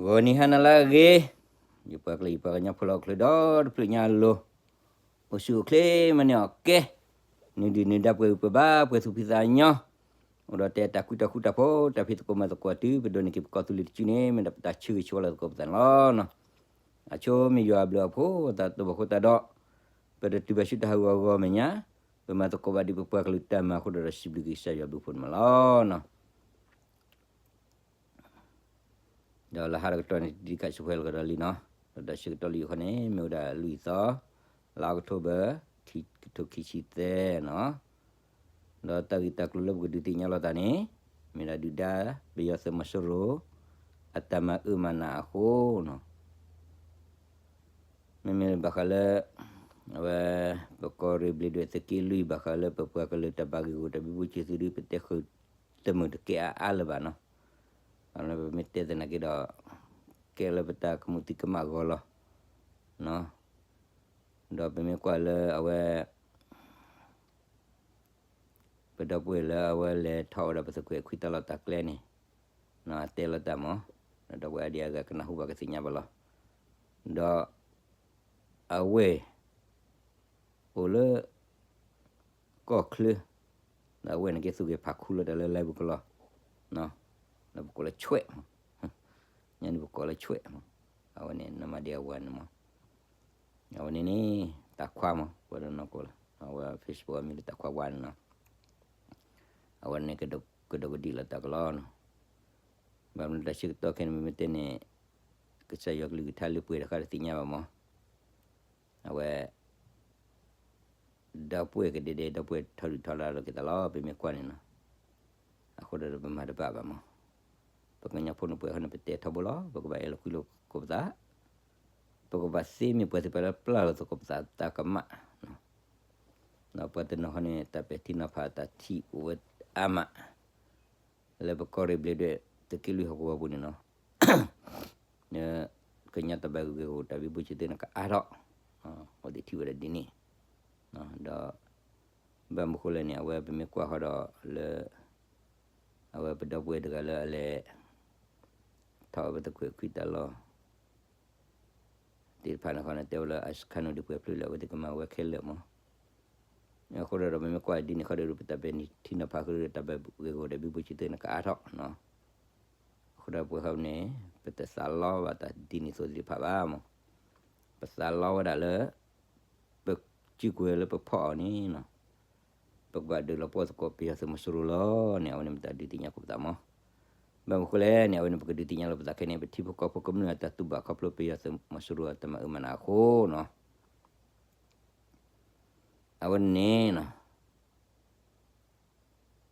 ဂီၤနံၤဟါနၤလၢအဂ့ၤ, ယပှၤကလုာ်ယပှၤကညီဖိလၢဟီၣ်ခိၣ်ချၢဒီတဖျၢၣ်ညါအလိၤ, အိၣ်ဆူၣ်အိၣ်ချ့မၤန့ၢ်အီၣ်ကဲ, နုာ်ဒုၣ်နုာ်ဒါ ပှဲၤဂံၢ်ပှဲၤဘါ ပှဲၤသူၣ်ဖှံသးညီ, အိၣ်ဒီးတဲတၢ်ကွံတၢ်ဃူတၢ်ဖိး တၢ်ဖံးသကိးမၤသကိးတုၤ ပဒိးန့ၢ်က့ၤပကီၢ်သူလ့ၤတစုန့ၣ် မ့ၢ်ဒၣ်ပတၢ်ဆၢဂ့ၤဆၢဝါလၢသကိးပသးန့ၣ်လီၤ. အဆိမ့ၢ်ယွၤအဘျုးအဖှိၣ် အတၢ်တိာ်ပာ်ဃိသတးဒီး ပတတုၤဘၣ်ဆူတၢ်ဟးဂီၤအဂီၢ်မဲာ်ညါ, ပမၤသကိးဘၣ်ဒ်ပပှၤကလုာ်တၢ်မၤအဃိဒီး စံးဘျုးက့ၤကစၢ်ယွၤဘျုးဖှိၣ်န့ၣ်မးလီၤ. ဒီးလၢဟါတကတီၢ်န့ၣ် တံၤခးစံးဖဲလၢကဒီးလံနီၤ, ဒီးတၢ်ဆၢကတီၢ်လၢယိၤခီန့ၣ် မ့ၢ်ဝဲဒၣ်လွံၢ်သီ, လါအီးကထိဘၢၣ်, ခံကထိခံဆံသၢနီၤ, ဒီးတၢ်ဂ့ၢ်တၢ်ကျိၤလၢပကဒုးသ့ၣ်ညါလိာ်သးန့ၣ် မ့ၢ်ဒၣ်ဒုၣ်ဒါပယီၤသုးမီၤစိရိၤ အတၢ်မၤအၢမၤနးအဃိနီၤ, မ့မ့ၢ်ဘၣ်ဃးလၢ အဝဲ ပကီၢ်ရ့ၣ်ဘျ့းဒွဲၣ်သုးက့လွံၢ် ဘၣ်ဃးလၢပပှၤကလုာ်တၢ်ဘၣ်ဂ့ၢ်ဂီၢ်တၢ်ဘံဘူဆံးသုးဒု ပတဲဃုာ်တမုာ်တကဲအါအါလၢၤဘၣ်နီၤ, အဝဲပမ့ၢ်တဲသနာ်က့ဒီး ကဲလၢပတၢ်ကမူးသံကမၣ်အဂီၢ်လီၤ. ဒီးပမ့ၢ်ကွၢ်လၢအဝဲ ပဒီပုၢ်ဝဲၢ်လၢအဝဲလဲၤထီၣ်ဝဲဒၣ်ပသုးခွဲးခွံတၢ်လီၢ်တၢ်ကျဲန့ၣ် အတဲလီၤတၢ်မး, ဒီပုၢ်ဝဲၢ်အါဒံအါဂၤကနၢ်ဟူဘၣ်ကသ့ၣ်ညါဘၣ်လီၤ. ဒီးအဝဲ အိၣ်လၢ ကီၢ်ချၢ, ဒီးအဝဲန့ၣ်က့သူၣ်ဂ့ၤဖးခူလၢတၢ်လၢလဲၤပူၤကလီၤ, လၢပကိးလၢဆွဲးမး, ညါန့ၣ်ပကိးလၢဆွဲးမး, အဝဲန့ၣ်နမၤဒံးအဝဲန့ၣ်မး, အဝဲန့ၣ်န့ၣ် တၢ်ခွါမး ပှၤတနီၤကိးလၢ အဝဲ Facebook အမံၤလၢတၢ်ခွါဝါန့ၣ်နီၤ, အဝဲန့ၣ် ကဒိးကဒံးလီၤတၢ်ကလီနီၤ, ဘၣ်မနုၤတၢ်ဆၢကတီၢ်ခဲန့ၣ် မ့မ့ၢ်တဲန့ၣ် ကစၢ်ယွၤကလုၢ်ကထါလၢပှဲၤတခါတသ့ၣ်ညါဘၣ်မး, အဝဲ ဒီပုၢ်ဝဲၢ်ကဒဲဒဲ ဒီပုၢ်ဝဲၢ်ထီဒုၣ်ထီဒါလိာ်က့ၤသးလီၤ ပမ့ၢ်ကွၢ်န့ၣ်နီၤ, အဃိဒီးပမၤတဘၣ်ဘၣ်မး, ပကညီဖိန့ၣ်ပှဲၤဟီန့ၣ် ပတဲထီဘိလီၤ ပကဘၣ်အဲၣ်လီၤကွံလိာ်သကိးပသး, ပကဘၣ်သ့မ့ၢ်ပှၤသ့ၣ်တဖၣ်လၢပျၢ်လိာ်သကိးပသးတၢ်ကမၣ်, ဒီးပှၤတနီၤဃီန့ၣ် တၢ်ပဲာ်ထံနီၤဖးတၢ်ထံၣ်အိၣ်ဝဲအါမး လၢပကီၢ်ရ့ၣ်ဘျ့းဒွဲၣ်သုးက့လွံၢ်ဟီၣ်ကဝီၤပူၤန့ၣ်နီၤ, ကညီတၢ်ဘၣ်ဂ့ၢ်ဂီၢ်တၢ်ဘံဘူဆံးသုးန့ၣ်ကအါထီၣ်, အဝဲသ့ၣ်ထံၣ်ဝဲဒၣ်ဒ်န့ၣ်, ဒီး ဘၣ်မနုၤဃိလဲၣ်န့ၣ် အဝဲပမ့ၢ်ကွၢ်ဃီဒီးလၢ အဝဲပဒီပုၢ်ဝဲၢ်တဂၤလၢအလဲၤ ထီၣ်ဝဲပသုးခွဲးခွံတၢ်လီၢ် သ့ၣ်တဖၣ်န့ၣ်ဃီန့ၣ် တဲဝဲလၢအစခါနူာ်ဒုးပှဲၤဖျၢၣ်လၢအဝဲသ့ၣ်ကမၤဝဲခဲလၢာ်မး, အဃိဒီး ပမ့ၢ်ကွၢ်ဒ်န့ၣ်ဃီဒီး ပတၢ်ပဲာ်ထံနီၤဖးဃုာ်ဒီးတၢ်ဘၣ်ဂ့ၢ်ဂီၢ်တၢ်ဘံဘူဆံးသုးန့ၣ်ကအါထီၣ်နီၤ, အဃိဒီးပှဲၤဟီန့ၣ် ပတသးလီဘၣ်တၢ်ဒ်န့ၣ်သိးသ့ၣ်တဖၣ်ဘၣ်မး, ပသးလီဝဲဒၣ်လၢ ပစုကဝဲၤလၢပဖီၣ်အီၤန့ၣ်နီၤ ပကဘၣ်ဒုးလီၤပှီၢ်သကိးပယီၤသုးမီၤစိရိၤလီၤန့ၣ် အဝဲန့ၣ်မ့ၢ်တၢ်ဒုးသ့ၣ်ညါကိးပသးမး, ဘၣ်မနုၤဃိလဲၣ်န့ၣ် အဝဲန့ၣ်ပကဒုးသ့ၣ်ညါလီၤပသးခဲန့ၣ် ပထံဖိကီၢ်ဖိကမျၢၢ်အတၢ်တူၢ်ဘၣ်ခီဖျိပယီၤသုးမီၤစိရိၤအတၢ်မၤအၢမၤနးအဃိနီၤ, အဝဲန့ၣ်နီၤ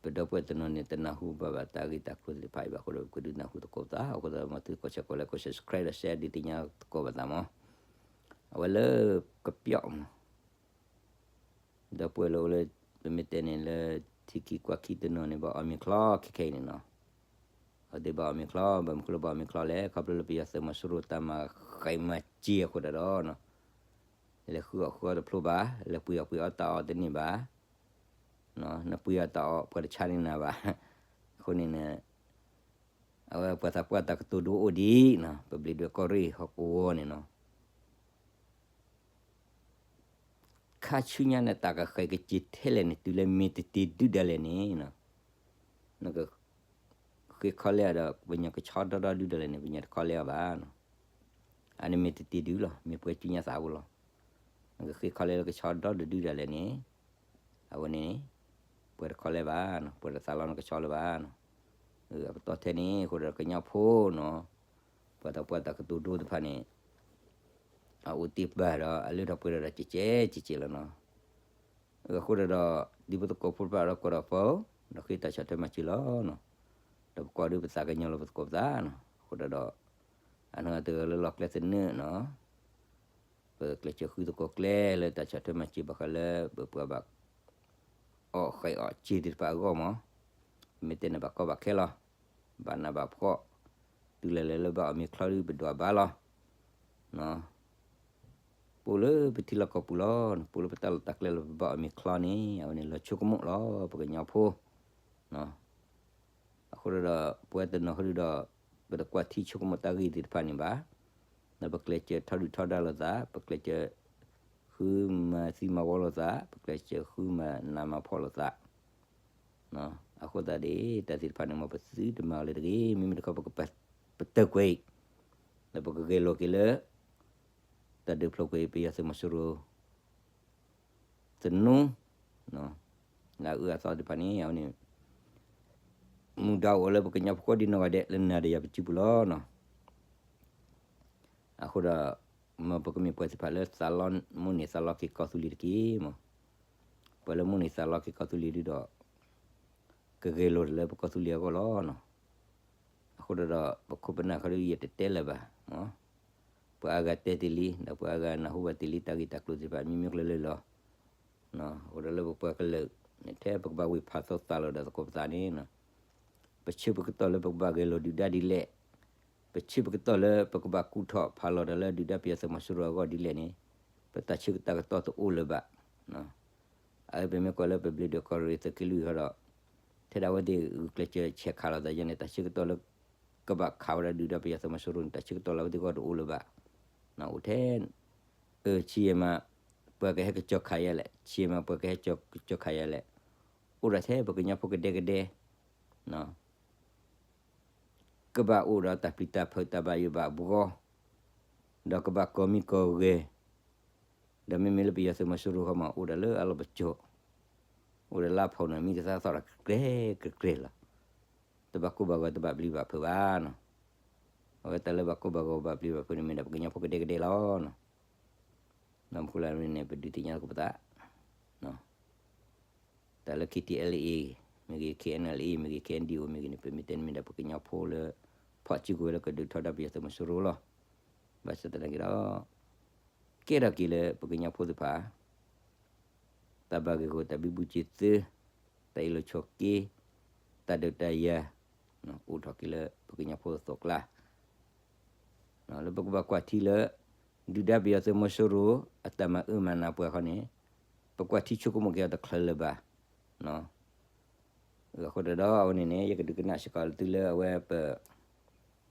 ပဒီပုၢ်ဝဲၢ်တနီၤန့ၣ် တနၢ်ဟူဘၣ်ဘၣ်တၢ်ဂ့ၢ်တၢ်ကျိၤသ့ၣ်တဖၣ်အံၤဘၣ်အဃိဒီး ပကဒုးနၢ်ဟူသကိးပသး အဃိသတးဒီး မၤသုကီၢ်ဆၢကိးလဲ ကိး subscribe ဒီး share ဒုးသ့ၣ်ညါသကိးပသးမး, အဝဲလၢကပျီၣ်မး ဒီပုၢ်ဝဲၢ်လၢအိၣ်လၢ ပမ့ၢ်တဲန့ၣ်လၢ ထံခံကွၢ်ခံတနီၤန့ၣ် ဘၣ်အီၣ်မ့ၤချီခဲခဲအံၤန့ၣ်နီၤ, အဝဲသ့ၣ်ဘၣ်အီၣ်မ့ၤချီ ဘၣ်မနုၤဃိလၢဘၣ်အီၣ်မ့ၤချီလဲၣ် ခီဖျိလၢပယီၤသုးမီၤစိရိၤတၢ်မၤဃံးမၤစ့ၤအဃိသတးဒီး လဲၤဃုအီၣ်ဃုအီတဖျိဘၣ် လဲၤပှ့ၤအီၣ်ပှ့ၤအီတၢ်အီၣ်တန့ၢ်ဘၣ် နပှ့ၤအီၣ်တၢ်အီၣ် ပှၤတဆါန့ၢ်နၤဘၣ်, အဃိန့ၣ် အဝဲပှၤသးပှၢ်တၢ်ကတိၤဒိအိၣ်ဒံးနီၤ ပဘျ့းဒွဲၣ်ကီၢ်ရ့ၣ်ဟီၣ်ကဝီၤန့ၣ်နီၤ ခါဆူညါန့ၣ် တၢ်ကဃံးကစ့ၤထဲလဲၣ်န့ၣ် တုၤလၢမ့ၢ်တတ့ၤဒုဒၣ်လဲာ်န့ၣ်နီၤ, နက ဃ့ခီလဲအီၤဒီး ပညီကဆီဒီဒီဒုဒၣ်လဲာ်န့ၣ် ပညီတခီလဲအီၤဘၣ်နီၤ, အန့ၣ်မ့ၢ်တတ့ၤဒုလီၤ မ့ၢ်ပှဲၤဆူညါသးပူၤလီၤ, နကဃ့ခီလဲလၢကဆီဒီဒုဒၣ်လဲာ်န့ၣ် အဝဲန့ၣ် ပှၤတခီလဲဘၣ်နီၤ ပှၤတသးလီနကဆီလၢၤဘၣ်နီၤ, အပတီၢ်ထဲန့ၣ် အဃိဒီးကညီဖိနီၤ ပှၤသးပှၢ်တၢ်ကတိၤဒိတဖၣ်န့ၣ် အအိၣ်တ့ၢ်ဘၣ်ဒီး အလုၢ်ထီၣ်ပှဲၤထီၣ်ဒီးကဲကဲကဲကဲလီၤနီၤ, အဃိဒီး ဒ်ပသကိးဖိတဖၣ်ဒီးကိးဒီးပှၤ ဒီးဃ့တၢ်ဆီၣ်ထွဲမၤစၢၤလီၤနီၤ, ဒီးပကွၢ်ဒုးပသးကညီၤလီၤပသကိးပသးနီၤ, အဃိဒီး အနီၢ်တဂၤလၢလီၢ်ကျဲသနၢၣ်နီၤ ပကျဲးစၢးဃုသကိးကျဲလၢတၢ်ဆီၣ်ထွဲမၤစၢၤဘၣ်ဃးလၢ ပပှၤဘၣ် အီၣ်ဃံးအီၣ်စ့ၤသ့ၣ်တဖၣ်အဂီၢ်မး, မ့ၢ်တဲန့ၣ်ဘၣ်ကီဘၣ်ခဲလီၤ, ဘၣ်နးဘၣ်ဖှီၣ်, တုၤလဲၤလဲၤလၢဘၣ်အီၣ်မ့ၤချီဒုးပဒွးဘၣ်လီၤ, ပအိၣ်လၢပထံလီၢ်ကီၢ်ပူၤလီၤ, ပအိၣ်လၢပတၢ်လီၢ်တၢ်ကျဲလၢပဘၣ်အီၣ်မ့ၤချီန့ၣ် အဝဲန့ၣ်လီၤဆိကမိၣ်လီၤ ပကညီဖိ, အဃိဒီး ပဝဲတနီၤဟီဒုးဒီး ပတကွၢ်ထံဆိကမိၣ်တၢ်ဂ့ၢ်သ့ၣ်တဖၣ်န့ၣ်ဘၣ်. ဒီးပကျဲးစၢးထီဒုၣ်ထီဒါလိာ်သး, ပကျဲးစၢးဃုမၤသံမၤဝီလိာ်သး, ပကျဲးစၢးဃုမၤနးမၤဖှီၣ်လိာ်သး. အဃိသတးဒီး တၢ်သ့ၣ်တဖၣ်န့ၣ် မ်ပသုတမၤအီၤလၢၤတဂ့ၤ. မ့မ့ၢ်တခီ ပကပာ်ပတုာ်ကွံာ်, ဒီးပကဂဲၤလိာ်က့ၤလၢ တၢ်ဒုးဖျိးကွံာ်ပယီၤသုးမီၤစိရိၤ သနူ လၢအအၢအသီသ့ၣ်တဖၣ်န့ၣ် အဝဲန့ၣ် မူဒါအိၣ်လၢပကညီဖိကိးဒံနီၢ်ဂၤဒဲး လၢနၤဒီးယၤပစုပူၤလီၤနီၤ. အဃိဒီး မ်ပကမ့ၢ်ပှၤသ့ၣ်တဖၣ်လၢသးလီ မိၣ်န့ၢ်သးလီက့ၤကီၢ်သူလ့ၤတက့ၢ်မး. ပှၤလၢမိၣ်န့ၢ်သးလီက့ၤကီၢ်သူလ့ၤဒုဒီး ကဂဲၤလိာ်တၢ်လၢပကီၢ်သူလ့ၤအဂီၢ်လီၤနီၤ. အဃိဒီး ပခိၣ်ပနၢ်ခီဒု ယတတဲလၢၤဘၣ်, ပှၤအါဂၤတဲတ့ၢ်လံ ဒီးပှၤအါဂၤနၢ်ဟူဘၣ်တ့ၢ်လံ တၢ်ဂ့ၢ်တၢ်ကျိၤသ့ၣ်တဖၣ် မံမံကျၢၤလၢာ်လီၤ. အဃိဒီးလၢပပှၤကလုာ်န့ၣ် ထဲပကဘၣ်ဝ့ၢ်ဖးသီသးလီၤဒီးသကိးပသးန့ၣ် ပဆၢပကတီၢ်လၢပကဘၣ်ဂဲၤလိာ်ဒုၣ်ဒါဒ်လဲၣ်, ပဆၢပကတီၢ်လၢပကဘၣ်ကူၣ်ထီၣ်ဖးလီၤတၢ်လၢဒုၣ်ဒါပယီၤသုးမီၤစိရိၤအဂီၢ်ဒ်လဲၣ်န့ၣ် ပတၢ်ဆၢကတီၢ်တအိၣ်လၢၤဘၣ်. အဝဲပမ့ၢ်ကွၢ်လၢပဘျ့းဒွဲၣ်ကီၢ်ရ့ၣ်သုးက့လွံၢ်ဃီဒီး ထဲဒၣ်အဝဲသ့ၣ်ဂုာ်ကျဲးစၢးဆဲးခးလိာ်သးယဲန့ၣ် တၢ်ဆၢကတီၢ်လၢ ကဘၣ်ခးဝဲဒၣ်ဒုၣ်ဒါပယီၤသုးမီၤစိရိၤန့ၣ် တၢ်ဆၢကတီၢ်လၢအဝဲသ့ၣ်အဂီၢ်တအိၣ်လၢၤဘၣ်. အိၣ်ထဲ ဆံယဲၢ်မး ပှၤကဟဲကစီၤခးယဲလဲၣ်, ဆံယဲၢ်မး ပှၤကဟဲကစီၤခးယဲလဲၣ်, အိၣ်ဒၣ်ထဲပကညီဖိကဒဲကဒဲ ကဘၣ်အိၣ်ဒီးတၢ်ပျံၤတၢ်ဖုး တၢ်ဘၣ်ယိၣ်ဘၣ်ဘှီ, ဒီးကဘၣ်ကီၤမံကီၤဂဲၤ, ဒီးမ့မ့ၢ်လၢပယီၤသုးမီၤစိရိၤခီမး အိၣ်ဒၣ်လၢအလီၢ်ပစိာ်, အိၣ်ဒီးလါဖီၣ်န့ၣ် မံကသါသီၣ်ဒီးကဲကဲလီၤ. တဘၣ်ကိၢ်ဘၣ်ဂီၤ တဘၣ်ပျံၤဘၣ်ဖုးဘၣ်နီၤ. အဝဲတၢ်လၢဘၣ်ကိၢ်ဘၣ်ဂီၤဘၣ်ပျံၤဘၣ်ဖုးန့ၣ် မ့ၢ်ဒၣ်ပကညီဖိကဒဲကဒဲလီၤနီၤ. နီၢ်မူလၢန့ၣ် ပဒုးသ့ၣ်ညါသကိးပသး တၢ်လၢ KTLA မ့ၢ်ဂ့ၤ KNLA မ့ၢ်ဂ့ၤ KNDO မ့ၢ်ဂ့ၤန့ၣ် ပမ့ၢ်တဲန့ၣ်မ့ၢ်ဒၣ်ပကညီဖိလၢ ဖီၣ်စုကဝဲၤလၢကဒုးထီဒါပယီၤသုးမီၤစိရိၤလီၤ. ဘၣ်ဆၣ်သနာ်က့ဒီး ကဲထီၣ်က့ၤလၢပကညီဖိသ့ၣ်တဖၣ် တၢ်ဘၣ်ဂ့ၢ်ဂီၢ် တၢ်ဘံဘူစ့သု, တၢ်အ့ၣ်လိာ်ဆိးက့, တၢ်ဒုးတၢ်ယၤ အိၣ်ထီၣ်က့ၤလၢပကညီဖိသကိးကျါ လၢပကဘၣ်ကွၢ်ထံလၢ ဒုၣ်ဒါပယီၤသုးမီၤစိရိၤ အတၢ်မၤအၢမၤနးပှၤခီန့ၣ် ပကွၢ်ထံဆိကမိၣ်က့ၤအီၤတချုးလၢၤဘၣ်. အဃိဒီးအဝဲန့ၣ်န့ၣ် ယကဒုးကနၣ်စ့ၢ်ကီးသုလၢအဝဲပ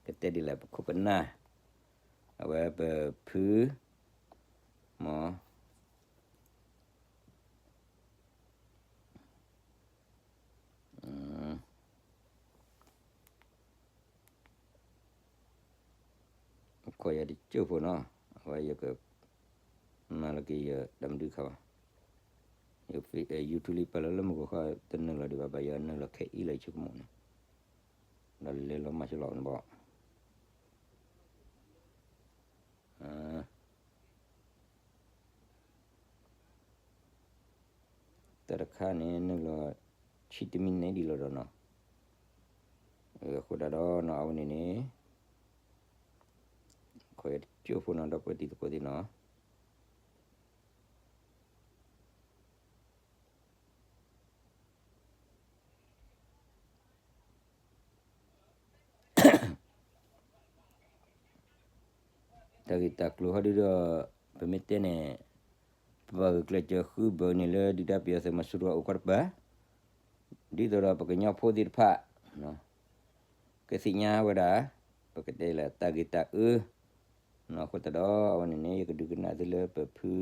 ကတဲဒ်လဲၣ် ပခိၣ်ပနၢ် အဝဲပဖု မ့ၢ် ခိးယၤတကၠိၢ်ဖိနီၤ, အဝဲယက မၤလီၤက့ၤယတၢ်မနုၤခါဘၣ်, ယ YouTube လံပာ်လီၤလၢမုၢ်ဂီၤခီ တနုာ်လီၤဒံးဘၣ် ဘၣ်ယနုာ်လီၤခဲအံၤလီၤ ယဆိကမိၣ်န့ၣ်, ဒီးလဲၤလီၤမၤစၢၤလီၤန့ၣ်ဘၣ် တၢ်တခါန့ၣ် နုာ်လီၤဆံတမံၤန့ၣ်ဒ်လီၤဒီးနီၤ, အဃိဒၣ်ဒီးနီၤ အဝဲန့ၣ်န့ၣ် ခိးယၤတကၠိၢ်ဖိနီၤ ဒီပုၢ်ဝဲၢ်တံၤသကိးသ့ၣ်နီၤ တၢ်ဂ့ၢ်တၢ်ကျိၤဟီဒုဒီး ပမ့ၢ်တဲန့ၣ် ပဘၣ်ဂုာ်ကျဲးစၢးဃုဘၢန့ၣ်လၢဒုၣ်ဒါပယီၤသုးမီၤစိရိၤအအိၣ်ခီတပၤ, ဒ်သိးဒီးပကညီဖိသ့ၣ်တဖၣ် ကသ့ၣ်ညါဝဲဒၣ် ပကတဲလၢတၢ်ဂ့ၢ်တၢ်အၢ အဃိသတးဒီး အဝဲန့ၣ်န့ၣ် ယကဒုးကနၣ်သုလၢပဖု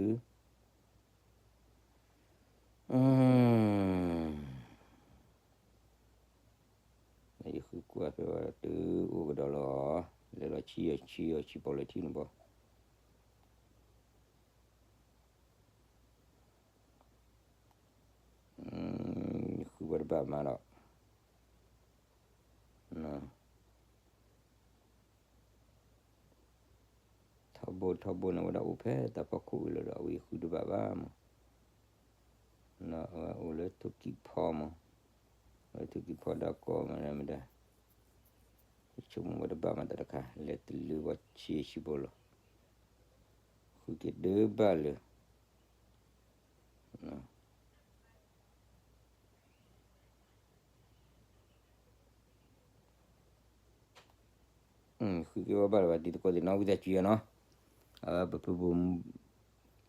ယဃုကွၢ်ဖဲဝဲတအိၣ်ကဒီးလီၤ, လဲၤလီၤဆံယီၤဆံယီၤဆံပီၣ်လဲၣ်ထံန့ၣ်ဘီ, ယဃုဝဲတဘၣ်မးဒီး ထီဘိထီဘိန့ၣ် ဝဲဒၣ်အိၣ်ဖဲတၢ်ဖီခိၣ်ဝံၤလီၤဒီး အဝဲယဃုတဘၣ်ဘၣ်မး, ဒီးအဝဲအိၣ်လၢထိၣ်ကံၢ်ဖီမး, လၢထိၣ်ကံၢ်ဖီဒၣ်ကီမးမ့ၢ်ဒၣ်, ယဆိကမိၣ်ဝဲတဘၣ်မးတၢ်တခါ လဲၤတလၢဘၣ်ဆံးဆံးဘိလီၤ, ဃုက့ၤတဘၣ်လၢ ဃုက့ၤဝဲဘၣ်လၢၤဘၣ် တံၤသကိးသ့ၣ်နီၤ ဝံသးစူၤယၤနီၤ, အဝဲပဖုဘိ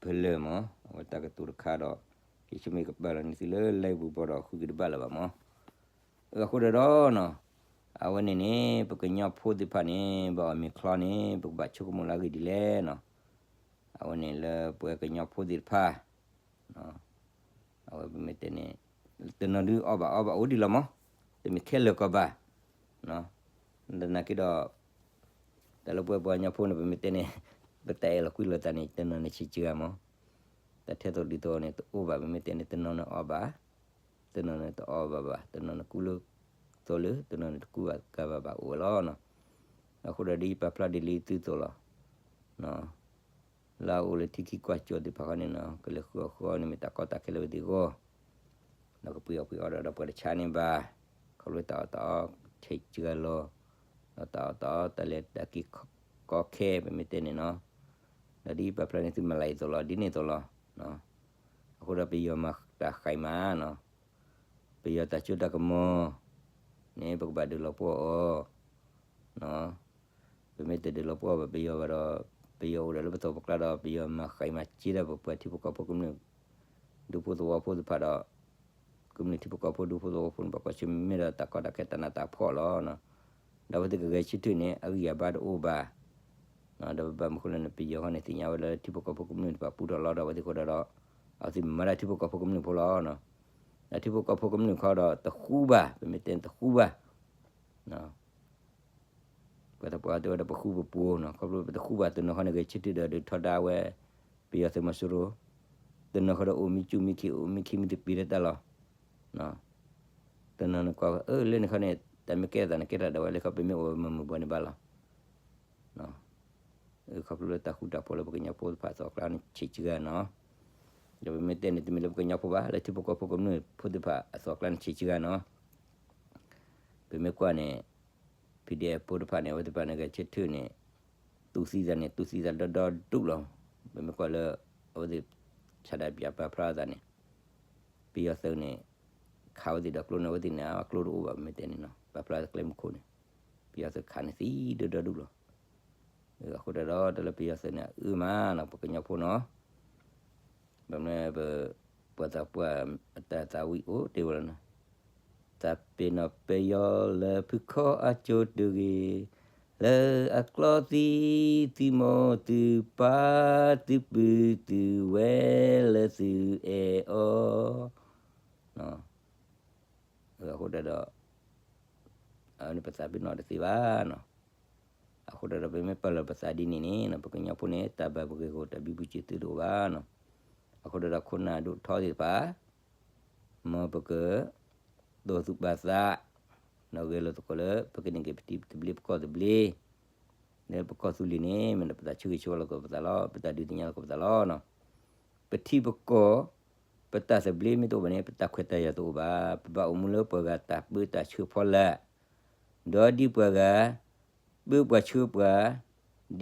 ဖဲလၢာ်မး အဝဲတၢ်ကတိၤတခါဒီး ယဆိကမိၣ်ကပာ်လီၤန့ၢ်သုလၢ live ပူၤဘီဒီး ဃုက့ၤတဘၣ်လၢၤဘၣ်မး, အဃိဒီးနီၤ, တၢ် အဝဲန့ၣ်န့ၣ် ပကညီဖိသ့ၣ်တဖၣ်န့ၣ် ဘၣ်အီၣ်မ့ၤချီန့ၣ် ပကဘၣ်ဆိကမိၣ်လၢအဂ့ၢ်ဒ်လဲၣ်နီၤ. အဝဲန့ၣ်လၢပှၤကညီဖိသ့ၣ်တဖၣ် အဝဲပမ့ၢ်တဲန့ၣ် တနီၤဒုးအီၣ်ဘၣ်အီဘၣ်အိၣ်ဒံးလီၤမး, တမ့ၢ်ခဲလၢာ်ကီၢ်ဘၣ်, သနာ်က့ဒီး တၢ်လၢပှၤပှၤကညီဖိန့ၣ် ပမ့ၢ်တဲန့ၣ် ပတၢ်အဲၣ်လီၤကွံလိာ်သးန့ၣ် တနီၤန့ၣ်ဆံးစှၤမး, တၢ်ထဲသိးဒ်သိးန့ၣ် တအိၣ်ဘၣ် ပမ့ၢ်တဲန့ၣ် တနီၤန့ၣ်အီၣ်ဘၣ်, တနီၤန့ၣ်တအီၣ်ဘၣ်ဘၣ်, တနီၤန့ၣ်ကူလၢသိးလၢ တနီၤန့ၣ်တကူဘၣ်ကၤဘၣ်ဘၣ်အိၣ်ဝဲလီၤနီၤ. အဃိဒီးဒ်ယပာ်ဖျါဒ်လံသုသိးလီၤ. လၢအအိၣ်လၢထံခံကွၢ်စိသ့ၣ်တဖၣ်ဃီန့ၣ်နီၤ ကလဲၤဃုအီၣ်ဃုအီန့ၣ်မ့ၢ်တၢ်ကီတၢ်ခဲလၢဝဲသ့ၣ်အဂီၢ်, ဒီးကပှ့ၤအီၣ်ပှ့ၤအီဒီးပှၤတဆါန့ၣ်ဘၣ်, ခီဖျိတၢ်အီၣ်တၢ်အီဆံးစှၤလီၤ, ဒီးတၢ်အီၣ်တၢ်အီတၢ်လဲၤတၢ်က့ၤကီခဲ ပမ့ၢ်တဲန့ၣ်နီၤ, ဒီးဒ်ပာ်ဖျါန့ၢ်သုမလၤအံၤသိးလီၤ ဒ်န့ၣ်သိးလီၤ. အဃိဒီးပယီၤမၤတၢ်ဃံးမးနီၤ, ပယီၤတၢ်စိတၢ်ကမီၤန့ၣ် ပကဘၣ်ဒုးလီၤပှီၢ်အီၤ ပမ့ၢ်တဒုးလီၤပှီၢ်ဘၣ်ပယီၤဘၣ်ဒီး ပယီၤအိၣ်ဒီးလၢပသီပကျါဒီး ပယီၤမၤဃံးမၤစ့ဒၣ်ပပှၤထံဖိကီၢ်ဖိကမျၢၢ် ဒူဖိသဝီဖိသ့ၣ်တဖၣ်ဒီး ကမျၢၢ်ထံဖိကီၢ်ဖိဒူဖိသဝီဖိန့ၣ် ပှၤကိးဆၢမ့ၢ်ဒီးတၢ်ကီတၢ်ခဲတၢ်နးတၢ်ဖှီၣ်လီၤ. ဒီးအဝဲသ့ၣ်ကဂဲၤဆၢထၢၣ်န့ၣ် အဂံၢ်အဘါတအိၣ်ဘၣ်, ဒီးပဘၣ်မနုၤဃိလဲၣ်န့ၣ် ပယီၤဃီန့ၣ် သ့ၣ်ညါဝဲလၢထံဖိကီၢ်ဖိကမျၢၢ်တဖၣ်ပူထီၣ်လီၤဒီးအဝဲသ့ၣ်အဃိဒီး အဝဲသ့ၣ်မၤဒၣ်ထံဖိကီၢ်ဖိကမျၢၢ်ဖိလီၤ. ဒီးထံဖိကီၢ်ဖိကမျၢၢ်ခီဒီးတဃူဘၣ် ပမ့ၢ်တဲန့ၣ်တဃူဘၣ် ပှၤသးပှၢ်တဲဝဲဒၣ်ပဃူပပှိၤနီၤ ခီဖျိပတဃူဘၣ်တနီၤဃီန့ၣ် ဂဲၤဆၢထၢၣ်ဒီးဒုးထီဒါဝဲ ပယီၤသုးမီၤစိရိၤ, တနီၤဃီဒီးအိၣ်မံကၠူၣ်မံခံ အိၣ်မံခံမံတပံၤလၢတၢ်လီၢ်, တနီၤန့ၣ်ကွၢ်ဝဲ အၢ လၢန့ၣ်ခီန့ၣ် တၢ်မ့ၢ်ကဲထီၣ်သးန့ၣ် ကဲထီၣ်ဒၣ်ဝဲလၢခီ ပမ့ၢ်အိၣ်မုာ်မုာ်ဘှီန့ၣ်ဘၣ်လီၤ. ခီဖျိလၢတၢ်ဃူတၢ်ဖိးလၢပကညီဖိသ့ၣ်တဖၣ်အသီအကျါန့ၣ် ဆံးစှၤနီၤ, ဒီးပမ့ၢ်တဲန့ၣ် တမ့ၢ်လၢပကညီဖိဘၣ် လၢထံဖိကီၢ်ဖိကမျၢၢ်ဖိသ့ၣ်တဖၣ်အသီအကျါန့ၣ် ဆံးစှၤနီၤ, ပမ့ၢ်ကွၢ်န့ၣ် PDF ဖိတဖၣ်န့ၣ် အဝဲသ့ၣ်တဖၣ်န့ၣ် ဂဲၤဆၢထၢၣ်န့ၣ် တူၢ်သံသးန့ၣ် တူၢ်သံသးဒီဒီဒူၣ်လီၤ. ပမ့ၢ်ကွၢ်လၢ အဝဲသ့ၣ် ဆန္ဒပြ ပာ်ဖျါအသးန့ၣ် ပယီၤသုးန့ၣ် ခးဝဲသ့ၣ်ဒီးကျိန့ၣ် အဝဲသ့ၣ်န့ၣ် အကျိတအိၣ်ဘၣ် ပမ့ၢ်တဲန့ၣ်နီၤ ပာ်ဖျါကျဲမုၢ်ခိၣ်န့ၣ် ပယီၤသုးခးန့ၣ်သံဒီဒီဒူၣ်လီၤ. အဃိတၢ်ဒီး တၢ်လၢပယီၤသုးန့ၣ် အအၢမးနီၤ ပကညီဖိနီၤ ဘၣ်မနုၤပ ပှၤသးပှၢ်အတၢ်သးဝံၣ်အိၣ်တ့ၢ်ဝဲလီၤနီၤ, သးပ့ၤနီၣ်ပယီၤလၢဖုခီအစိၤတဂ့ၤ, လၢအကျီသံ သုမိၢ်သုပၢ်သုပုၢ်သုဝဲၢ်လၢသုအဲၣ်အီၤ အဃိတၢ်ဒီး အန့ၣ်ပသးပ့ၤနီၣ်တသ့ဘၣ်နီၤ. အဃိတၢ်ဒီး ပမ့ၢ်ပာ်လီၤပသးဒ်န့ၣ်န့ၣ် ပကညီဖိန့ၣ် တၢ်ဘၣ်ပဂ့ၢ်ဂီၢ် တၢ်ဘံဘူစံးသုတအိၣ်ဘၣ်နီၤ. အဃိတၢ်ဒီး ခိၣ်နၢ်ဒိၣ်ထီသ့ၣ်တဖၣ် မ်ပက ဒိးသူၣ်ပာ်သး ဒီးဂဲၤလိာ်သကိးလၢ ပကန့ၢ်က့ၤပထံသဘျ့ပကီၢ်သဘျ့ လၢပကီၢ်သူလ့ၤန့ၣ် မ့ၢ်ဒီးပသးဆၢဂ့ၤဆၢဝါလိာ်သကိးပသးလီၤ. ပတၢ်ဒုးသ့ၣ်ညါလိာ်သကိးပသးလီၤ. ပထံပကီၢ် ပတၢ်သဘျ့မ့ၢ်တအိၣ်ဘၣ်န့ၣ် ပတၢ်ခွဲးတၢ်ယာ်တအိၣ်ဘၣ်. ပဘၣ်အိၣ်မူလၢပှၤဂၤတၢ်ပၢတၢ်ဆှၢဖီလာ် ဒီးဒ်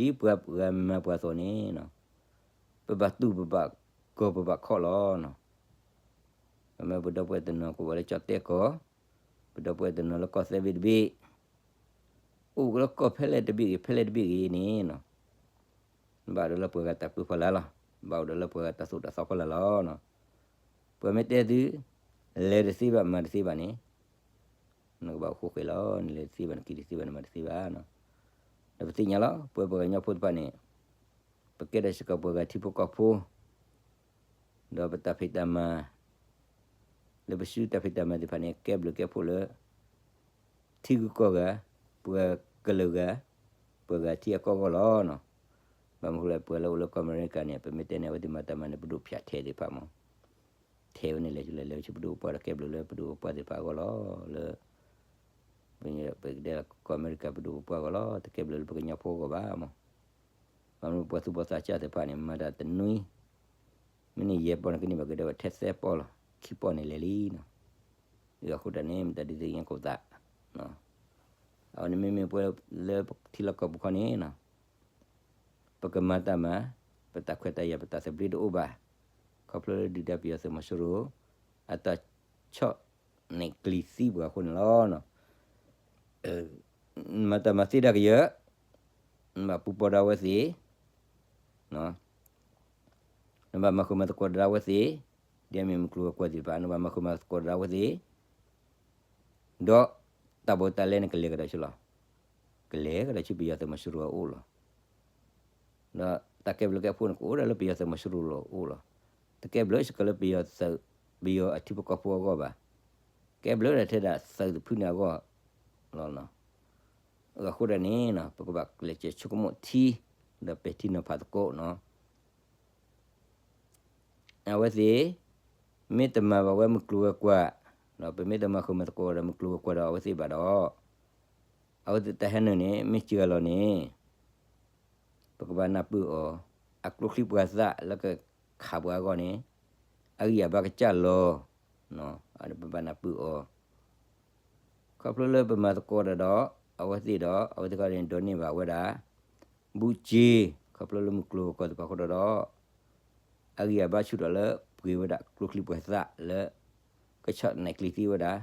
ပှၤဂၤ ပၢပှၤဆှၢပှၤ ဒ်ပှၤဂၤမၤပှၤအသိးန့ၣ် ပဘၣ်တူၢ်ပဘၣ်ကီၢ်ပဘၣ်ခီၣ်လီၤ. ပမ့ၢ်ပဒီပုၢ်ဝဲၢ်တနီၤကအိၣ်ဝဲလၢကၠီၣ်တဲၣ်ကီၢ်, ပဒီပုၢ်ဝဲၢ်တနီၤလၢကီၢ်သဲဘ့ၣ်တဘ့ၣ်, အိၣ်လၢကီၢ်ဖဲလဲၣ်တဘ့ၣ်ဂ့ၤ ဖဲလဲၣ်တဘ့ၣ်ဂ့ၤန့ၣ် ဘၣ်အိၣ်ဒီးလၢပှၤဂၤတၢ်ပၢဖီလာ်လီၤ. ဘၣ်အိၣ်ဒီးလၢပှၤဂၤတၢ်သိၣ်တၢ်သီဖီလာ်လီၤ. ပှၤမ့ၢ်တဲသု လဲၤတသ့ဘၣ်မၤတသ့ဘၣ်န့ၣ် နကဘၣ်အိၣ်ဃိဃဲၤလီၤ. နလဲၤတသ့ဘၣ် နက့ၤတသ့ဘၣ် နမၤတသ့ဘၣ်. ဒီးပသ့ၣ်ညါလီၤ ပှၤပှၤကညီဖိတဖၣ်န့ၣ် ပကဲထီၣ်စ့ၢ်ကီးပှၤဂၤထံဖိကီၢ်ဖိ ဒီးပတၢ်ဖံးတၢ်မၤ လၢပစုတၢ်ဖံးတၢ်မၤသ့ၣ်တဖၣ်န့ၣ် ကဲဘျုးကဲဖှိၣ်လၢ ထံဂုၤကီၢ်ဂၤ, ပှၤကလုာ်ဂၤ, ပှၤဂၤထံအကီၢ်အဂီၢ်လီၤ. ဘၣ်မနုၤဃိလဲၣ် ပှၤလၢအိၣ်လၢကီၢ်အမဲရကၤန့ၣ် ပမ့ၢ်တဲန့ၣ် အဝဲသ့ၣ်မၤတၢ်မၤန့ၣ် ပဒိၣ်ဖၠးထဲးသ့ၣ်တဖၣ်မး ထဲးဝဲန့ၣ်လဲၤလဲၤလဲၤဆူပဒိၣ်ပပှၢ်ဒီး ကဲဘျုးလၢပဒိၣ်ပပှၢ်သ့ၣ်တဖၣ်အဂီၢ်လီၤ. လၢ ပကတဲလၢကီၢ်အမဲရကၤပဒိၣ်ပပှၢ်အဂီၢ်လီၤ. တကဲဘျုးလၢပကညီဖိအဂီၢ်ဘၣ်မး. ဘၣ်မနုၤပှၤသူၣ်ဘီၣ်သးစၢ်သ့ၣ်တဖၣ်န့ၣ် မၤတၢ်တနွံ မ့ၢ်န့ၢ်ယဲၢ်ပီၢ်န့ၣ် ကန့ၢ်ဘၣ်ကဒီးထဲသၢပီၢ်လီၤ. ခံပီၢ်န့ၣ်လဲၤလံနီၤ. အဃိတၢ်န့ၣ် မတၤဒုးသ့ၣ်ညါကိၣ်သး အဝဲန့ၣ်မ့မ့ၢ်ပှၤလၢထံလီၢ်ကီၢ်ပူၤခီန့ၣ်နီၤ ပကမၤတၢ်မၤ ပတၢ်ခွဲးတၢ်ယာ် ပတၢ်သဘျ့တအိၣ်ဘၣ်. ခီဖျိလၢဒုၣ်ဒါပယီၤသုးမီၤစိရိၤ အတၢ်ဆီၣ်န့ၢ်ကျံၤသံပှၤအဃိန့ၣ်လီၤ. မၤတၢ်မၤသ့ဒၣ်ကယၢၤ နဘၣ်ပူၤပီၢ်ဒီးအဝဲသ့ၣ်, နဘၣ်မၤဃုာ်မၤသကိးဒီးအဝဲသ့ၣ်, ဒ်အမ့ၢ်မုၢ်ကျိၤဝဲၤကွာ်သ့ၣ်တဖၣ် နဘၣ်မၤဃုာ်မၤသကိးဒီးအဝဲသ့ၣ်, ဒီး တၢ်ဘိးတၢ်လဲန့ၣ် ကလဲၤကဒီးဆူလီၤ. ကလဲၤကဒီးဆူပယီၤသုးမီၤစိရိၤအအိၣ်လီၤ. ဒီးတၢ်ကဲဘျုးကဲဖှိၣ်န့ၣ် ကအိၣ်ဒၣ်လၢပယီၤသုးမီၤစိရိၤလီၤအိၣ်လီၤ. တကဲဘျုးစ့ၢ်ကီးလၢပယီၤသုး, ပယီၤအထံဖိကီၢ်ဖိအဂီၢ်ဘၣ်. ကဲဘျုးဒၣ်ထဲဒၣ်သုးတဖုန့ၣ်အဂီၢ်လီၤ. အဃိဒၣ်န့ၣ် ပကဘၣ်ကျဲးစၢးဆိကမိၣ်ထံ ဒီးပဲာ်ထံနီၤဖးသကိးနီၤ. အဝဲသ့ၣ် မ့ၢ်တမၤဘၣ်ဝဲမုၢ်ကျိၤဝဲၤကွာ်, ဒီးပမ့ၢ်တမၤဃုာ်မၤသကိးဒီးမုၢ်ကျိၤဝဲၤကွာ်ဒီး အဝဲသ့ၣ်ဘၣ်ဒီး အဝဲသ့ၣ်တၢ်ဟဲနုာ်န့ၣ် မ့ၢ်စှၤလီၤန့ၣ် ပကဘၣ်နၢ်ပၢၢ်အီၤ, အကျိချံပှၤသၣ်လၢကခးပှၤအဂီၢ်န့ၣ် အဂံၢ်အဘါကစၢ်လီၤ. ပဘၣ်နၢ်ပၢၢ်အီၤ ခီဖျိလၢပမၤသကိးတၢ်ဒီး အဝဲသ့ၣ်ဒီး အဝဲသ့ၣ်ခီန့ၣ် ဒိးန့ၢ်ဘၣ်ဝဲဒၣ် ဘူးက့, ခီဖျိလၢမုၢ်ကျိၤဝဲၤကွာ်သ့ၣ်တဖၣ်အဃိဒီး အဂံၢ်အဘါဆူၣ်ထီၣ်လၢပှ့ၤဝဲဒၣ်ကျိချံပှၤသၣ်လၢ ကဆီၣ်နဲၣ်ကျံၤသံဝဲဒၣ်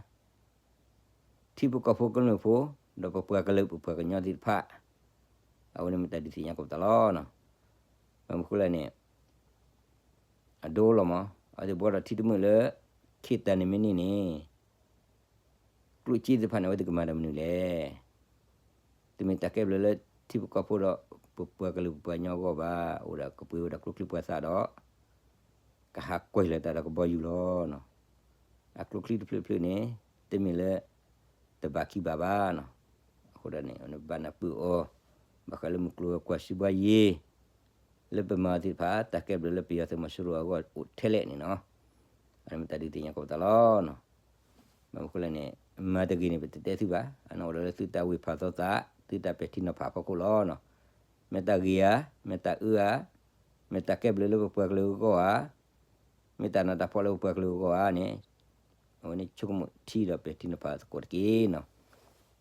ထံဖိကီၢ်ဖိကမျၢၢ်ဖိ ဒီးပပှၤကလုာ်ပပှၤကညီသ့ၣ်တဖၣ်, အဝဲန့ၣ်မ့ၢ်တၢ်ဒုးသ့ၣ်ညါကိးပသးလီၤ. ဘၣ်မနုၤဃိလဲၣ်န့ၣ် အဒိလီၤမး, အဝဲသ့ၣ်ဘှီဒီးထံတမုာ်လၢ ခ့တၢ်န့ၣ်မ့ၢ်န့ၢ်န့ၣ် ကျိၣ်စ့သ့ၣ်တဖၣ်န့ၣ် အဝဲသ့ၣ်ကမၤတၢ်မနုၤလဲၣ်. တမ့ၢ်တၢ်ကဲဘျုးလၢထံဖိကီၢ်ဖိဒီး ပပှၤကလုာ်ပပှၤကညီအဂီၢ်ဘၣ်, အိၣ်ဒီးကပှ့ၤဝဲဒၣ်ကျိချံပှၤသၣ်ဒီး ကဟးကွံာ်လီၤတၢ်ဒီးကဘီယူၤလီၤ. အကျိချံတဖျၢၣ်ဖျၢၣ်န့ၣ် တမ့ၢ်လၢ တဘၣ်ခံဘၣ်ဘၣ်နီၤ. အဃိဒၣ်န့ၣ် ဘၣ်နၢ်ပၢၢ်အီၤ, ဘၣ်ဃးလၢမုၢ်ကျိၤဝဲၤကွာ်စုဘှါယ့ၤ လၢပမၤအီၤသ့ၣ်တဖၣ် တၢ်ကဲဘျုးလၢပယီၤသုးမီၤစိရိၤအဂီၢ်အိၣ်ထဲလဲၣ်န့ၣ်နီၤ. အမ့ၢ်တၢ်ဒုးသ့ၣ်ညါကိးပသးလီၤ. ဘၣ်မနုၤဃိလဲၣ်န့ၣ် မၤတဂ့ၤန့ၣ် ပတတဲသုဘၣ်, အန့ၣ်အိၣ်ဒီးလၢသုတၢ်ဝံၢ်ဖးသီသး, သုတၢ်ပဲာ်ထံနီၤဖးအဖီခိၣ်လီၤ. မ့ၢ်တၢ်ဂ့ၤဧါ, မ့ၢ်တၢ်အၢဧါ, မ့ၢ်တၢ်ကဲဘျုးလၢပပှၤကလုာ်အဂီၢ်ဧါ, မ့ၢ်တၢ်နးတၢ်ဖှီၣ်လၢပပှၤကလုာ်အဂီၢ်ဧါန့ၣ် အဝဲန့ၣ်ဆိကမိၣ်ထံဒီးပဲာ်ထံနီၤဖးသကိးတက့ၢ်နီၤ.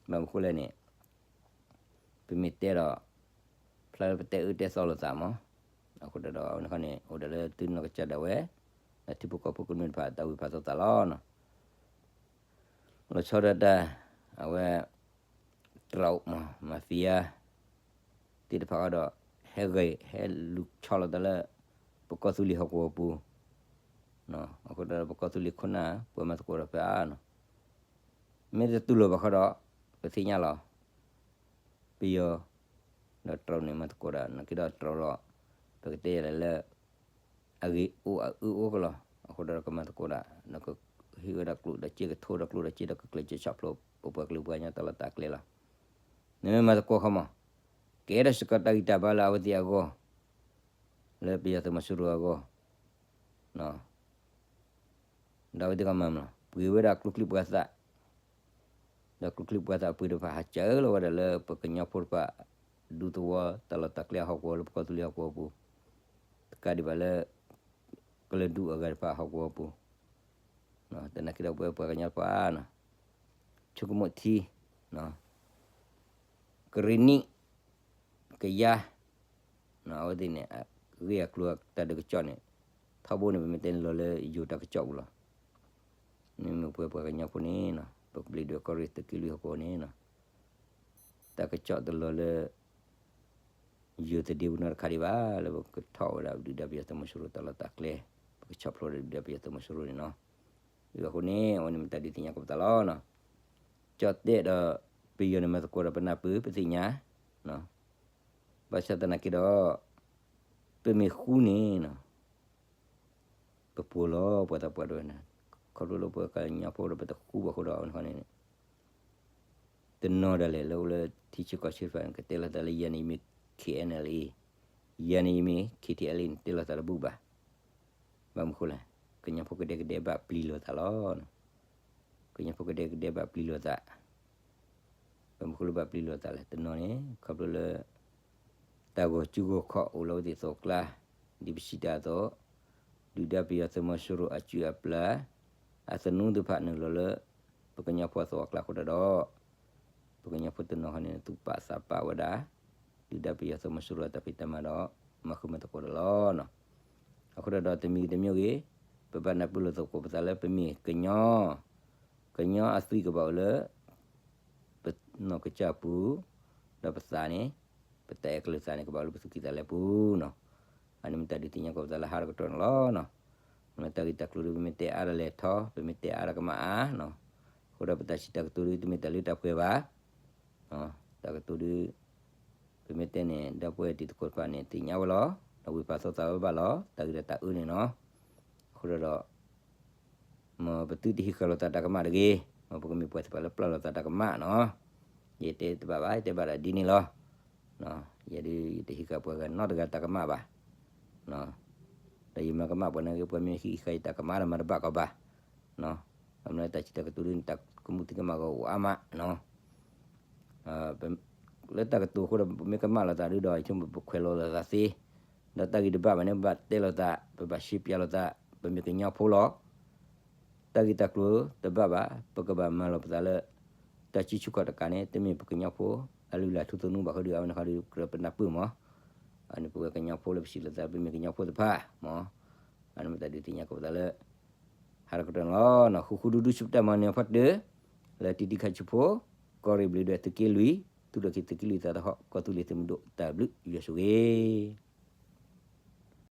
ဘၣ်မနုၤဃိလဲၣ်န့ၣ် ပမ့ၢ်တဲဒီး ဖျါလၢပတဲအၢတဲသီလိာ်သးမး, အဃိဒီး အဝဲန့ၣ်ခီန့ၣ် အိၣ်ဒီးလၢသုနီၢ်ကစၢ်ဒၣ်ဝဲ ဒီးထံဖိကီၢ်ဖိကမျၢၢ်တဖၣ် တၢ်ဝံၢ်ဖးသီသးလီၤ. လီၤဆီဒၣ်တၢ် အဝဲ တြီမး mafia သ့ၣ်တဖၣ်ဃီဒီး ဟဲဂဲၤ ဟဲလူၤဆီလီၤတၢ်လၢ ပကီၢ်သူလ့ၤဟီၣ်ကဝီၤပူၤ, အဃိဒီးပကီၢ်သူလ့ၤခိၣ်နၢ် ပှၤမၤသကိးဒီးဖဲအါနီၤ, မ့ၢ်တတူၢ်လိာ်ဘၣ်ဃီဒီး ပသ့ၣ်ညါလီၤ. ပယီၤ ဒီးတြီန့ၣ်မၤသကိးဒီး နာ်က့ဒီးတြီဒီး ပကတဲယၤလဲၣ်လၢ အဂ့ၤအိၣ်အအၢအိၣ်ကလီၤ. အဃိဒီးကမၤသကိးဒၣ် နကဟ့ၣ်ဝဲဒၣ်ကျိၣ်ဒီးစ့ ကထိဒီးကျိၣ်ဒီးစ့ဒီးကကျဲးစၢးဆီၣ်ဖျိ ပပှၤကလုာ်ပှၤကညီတၢ်လီၢ်တၢ်ကျဲလီၤ. နမ့ၢ်မၤသကိးခီမး ကဲထီၣ်စ့ၢ်ကီးတၢ်ဂံၢ်တၢ်ဘါလၢအဝဲသ့ၣ်အဂီၢ် လၢပယီၤသုးမီၤစိရိၤအဂီၢ် ဒီးအဝဲသ့ၣ်ကမၤမနုၤလဲၣ် ပှ့ၤဝဲဒၣ်ကျိချံပှၤသၣ် ဒီးကျိချံပှၤသၣ်ပှ့ၤတဖၣ် ဟးစၢလီၤဝဲဒၣ်လၢပကညီဖိတဖၣ် ဒူသဝီတၢ်လီၢ်တၢ်ကျဲအဟီၣ်ကဝီၤ လၢပကီၢ်သူလ့ၤဟီၣ်ကဝီၤပူၤ, တကးဒံးဘၣ်လၢ ကလုာ်ဒူၣ်အဂၤတဖၣ်ဟီၣ်ကဝီၤပူၤ, သနာ်က့ဒီးပဝဲပှၤကညီတဖၣ် ဆိကမိၣ်ထံ ကရ့ၣ်နံၣ် ကယါ အဝဲသ့ၣ်န့ၣ် ဂ့ၢ်အကျိၤတၢ်ဒုးကစီၣ်န့ၣ် ထီဘိန့ၣ် ပမ့ၢ်တဲန့ၣ်လီၤလၢယိၤတၢ်ကစီၣ်ပူၤလီၤ. မ့မ့ၢ်ပဝဲပှၤကညီဖိန့ၣ် ပကဘျံးဒွဲၣ်ကီၢ်ရ့ၣ်သုးက့လွံၢ်ဟီၣ်ကဝီၤန့ၣ် တၢ်ကစီၣ်တလီၤလၢ ယိၤသဒ့ပူၤနီတခါဒံးဘၣ် လၢပကထီၣ်ဝဲဒၣ်ဒုၣ်ဒါပယီၤသုးမီၤစိရိၤတၢ်လီၢ်တၢ်ကျဲ, ပကဆီၣ်ဖျိဒီးဒုၣ်ဒါပယီၤသုးမီၤစိရိၤန့ၣ်နီၤ. အဃိန့ၣ် အဝဲန့ၣ်မ့ၢ်တၢ်ဒုးသ့ၣ်ညါကိးပသးလီၤ. ကၠီၣ်တဲၣ်ဒီးပယီၤန့ၣ်မၤသကိးဒီးပနၢ်ပၢၢ်ပသ့ၣ်ညါ ဘၣ်ဆၣ်သနာ်က့ဒီး ပမ့ၢ်ဃူန့ၣ် ပပှိၤလီၤပှၤသးပှၢ်တဝဲန့ၣ်, ခီဖျိလၢပှၤကညီဖိဒီးပတဃူဘၣ်ဃိဒီးန့ၣ် တနီၤဒၣ်လဲာ်လၢအိၣ်လၢထံဆၢကီၢ်ဆၢတဖၣ်န့ၣ် ကတဲလီၤသးလၢယၤန့ၣ်ယမ့ၢ် K N L A, ယၤန့ၣ်ယမ့ၢ် K T L A န့ၣ် တဲလီၤသးတဘူၣ်ဘၣ်. ဘၣ်မနုၤဃိလဲၣ်, ကညီဖိကဒဲကဒဲဘၣ်ပျံၤလိာ်သးလီၤ. ကညီဖိကဒဲကဒဲဘၣ်ပျံၤလိာ်သး ဘၣ်မနုၤဃိလၢဘၣ်ပျံၤလိာ်သးလဲၣ်, တနီၤန့ၣ် ခီဖျိလၢ တၢ်ဂီၤစုဂီၤခီၣ်အိၣ်လၢအဝဲသ့ၣ်သဝီကျါ, ဒ်ပစံးတၢ်အသိး, ဒုၣ်ဒါပယီၤသုးမီၤစိရိၤအစုအပျၢ်, အသနူသ့ၣ်တဖၣ်နုာ်လီၤလၢ ပကညီဖိအသဝီကျါအဃိဒီး, ပကညီဖိတနီၤဃီန့ၣ် သူၣ်ပာ်သးပာ်ဝဲဒၣ် ဒုၣ်ဒါပယီၤသုးမီၤစိရိၤအတၢ်ဖံးတၢ်မၤဒီး မၤဃုာ်မၤသကိးတၢ်လီၤ. အဃိဒီးတမံၤဂ့ၤတမံၤဂ့ၤ ပဘၣ်နၢ်ပၢၢ်လိာ်သကိးပသးလၢပမ့ၢ်ကညီ, ကညီအသွံၣ်ကဘၣ်အိၣ်လၢ ပနီၢ်ကစၢ်ပူၤ, ဒီးပသးန့ၣ်, ပတၢ်အဲၣ်ကလုာ်သးန့ၣ် ကဘၣ်အိၣ်လၢပသူၣ်ကံၢ်သးလဲပူၤနီၤ. အန့ၣ်မ့ၢ်တၢ်ဒုးသ့ၣ်ညါကိးပသးလၢဟါတကတီၢ်န့ၣ်လီၤ. မ့ၢ်တၢ်ဂ့ၢ်တၢ်ကျိၤဒီး ပမ့ၢ်တဲအါဒီးလဲၤထီ, ပမ့ၢ်တဲအါဒီးကမၣ်အါနီၤ. အဃိဒီးပတၢ်စံးတၢ်ကတိၤဒုး တမ့ၢ်တၢ်လၢတၢ်ပှဲၤဘၣ်. တၢ်ကတိၤဒုး ပမ့ၢ်တဲန့ၣ် ဒီပုၢ်ဝဲၢ်တံၤသကိးတဖၣ်န့ၣ် သ့ၣ်ညါဝဲလီၤ. ဒီးဝံၢ်ပာ်သူၣ်သးဝဲဘၣ်လီၤ. တၢ်ဂ့ၢ်ဒီးတၢ်အၢန့ၣ်နီၤ. အဃိဒီး မ်ပသုတဟံးဃာ်လိာ်သးတၢ်ကမၣ်တဂ့ၤ, မ်ပကမ့ၢ်ပှၤသ့ၣ်တဖၣ်လၢပျၢ်လိာ်သးတၢ်ကမၣ်နီၤ. ယတဲတဘၣ်ဘၣ်, ယတဲဘၣ်ဒၣ်ဒ်န့ၣ်လီၤ. ယဲဒၣ်ယတဟံးဃာ်ပှၤဂၤနီတဂၤတၢ်ကမၣ်ဘၣ်. ဒီးယမၤကမၣ်ပှၤနာ်က့ ပှၤမ့ၢ်ဟံးဃာ်ယတၢ်ကမၣ်ဒီးမၤတဘၣ်ကီးဘၣ်. အမ့ၢ်လၢတၢ်စံးတၢ်ကတိၤဒုးန့ၣ် တၢ်ကမူၣ်သံကမၣ်ဂီၢ်အိၣ်အါမးနီၤ. လၢတၢ်ကတိၤအဃိဒီး ပမ့ၢ်ကမၣ်လိာ်သးဒုးဒီး ယဆိကမိၣ်ပခွဲးလိာ်သးသ့, ဒီးတၢ်ဂ့ၢ်တဘၣ်ဘၣ်န့ၣ် ပဘၣ်တဲလိာ်သး, ပဘၣ်ရှင်းပြလိာ်သး, ပမ့ၢ်ကညီဖိလီၤ. တၢ်ဂ့ၢ်တၢ်ကျိၤတဘၣ်ဘၣ်, ပကဘၣ်မၤလိာ်ပသးလၢ တၢ်စုဆူၣ်ခီၣ်တကးန့ၣ် တမ့ၢ်ပကညီဖိ အလုၢ်အလၢ်ထူသနူဘၣ်ဃီဒီး အဝဲန့ၣ်ဃီဒီးကြၢးပနၢ်ပၢၢ်မး. အန့ၣ်ပဝဲကညီဖိလၢပစံးလိာ်သး ပမ့ၢ်ကညီဖိတဖၣ်မး. အန့ၣ်မ့ၢ်တၢ်ဒုးသ့ၣ်ညါကီးပသးလၢ ဟါတကတီၢ်န့ၣ်လီၤ. ဃူဃူဒူဒူ ဆူပတၢ်မၤနၢၤဖီတၢၢ် လၢတံၤတံၤခါဆူဖိ, ကီၢ်ရ့ၣ်ဘျုးဒွဲၣ်သုးက့လွံၢ်, သူၣ်ထီၣ်က့ၤသုးက့လွံၢ်သးသဟီၣ်, ကီၢ်သူလ့ၤသုးမုၢ်ဒိၣ်တၢ်ဘျုးယွၤဆိၣ်ဂ့ၤ